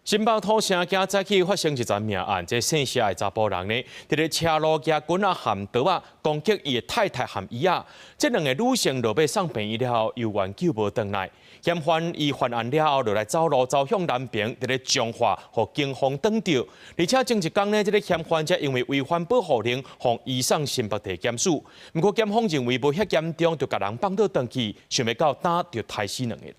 新北土城今早起發生一樁命案，這姓謝的查埔人呢，佇咧車路舉棍仔含刀仔攻擊伊的太太含姨仔，這兩个女性落尾送病院了後，猶原救無轉來。嫌犯伊犯案了後，就來走路走向南平，佇咧彰化，予警方擋著。而且前一工呢，這个嫌犯才因為違反保護令，予移送新北地檢署。毋過檢方認為無遐嚴重，就共人放倒轉去，想袂到今就刣死兩个人。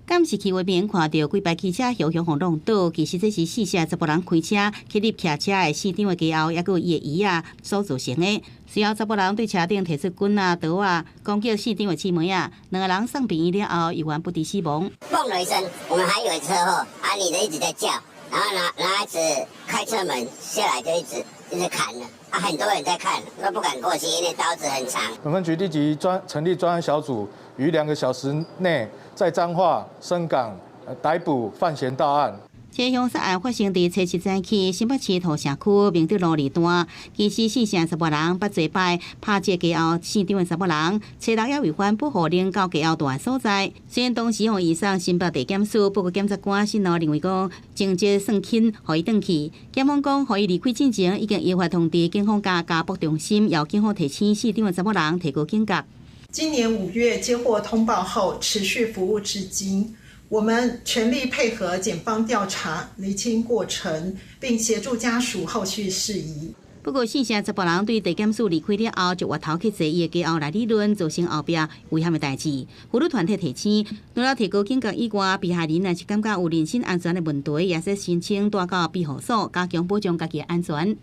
監視器畫面看著幾排汽車雄雄予挵倒，其實這是四姓查埔人開車去入騎車的姓張的家後，抑閣有伊的姨仔所造成的。隨後查埔人對車頂提出棍仔、刀仔，攻擊姓張的姊妹仔，兩个人送病院了後，猶原不治死亡。嘣了一聲，我們還以為車禍，啊，女的一直在叫，然後拿一直開車門下來就一直一直砍了，啊，很多人在看，都不敢過去，因為刀子很長。本分局立即專成立專案小組，於2個小時內在彰化、伸港逮捕犯嫌到案。這兇殺案發生佇初七早起，新北市土城區明德路二段。其實四姓查埔人捌濟擺拍這家後姓張的查埔人，初六也違反保護令到家後住的所在。雖然當時予移送新北地檢署，不過檢察官審後認為講情節算輕，予伊轉去。檢方講，予伊離開進前已經依法通知警方佮家暴中心，要警方提醒姓張的查某人提高警覺。今年5月接獲通報後，持續服務至今。我們全力配合檢方調查，釐清過程，並協助家屬後續事宜。不過，四姓查埔人對地檢署離開了後，就越頭去坐伊的家後來理論，造成後壁危險的代誌。婦女團體提醒，除了提高警覺以外，被害人若是感覺有人身安全的問題，也使申請帶到庇護所，加強保障家己的安全。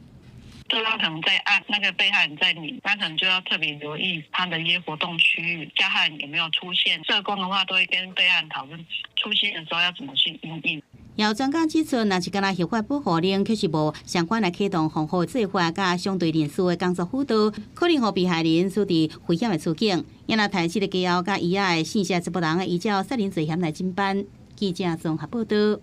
對方可能在暗，那個被害人在明，那可能就要特別留意他的一些活動區域，加害人有沒有出現。社工的話都會跟被害人討論出現的時候要怎麼去因應。有專家指出，若是干焦合法保護令，卻是無相關來啟動防護做法，佮相對人士的工作輔導，可能予被害人處佇危險的處境。也若刣死的家後佮姨仔的姓謝查埔人，依照殺人罪嫌來偵辦。記者綜合報道。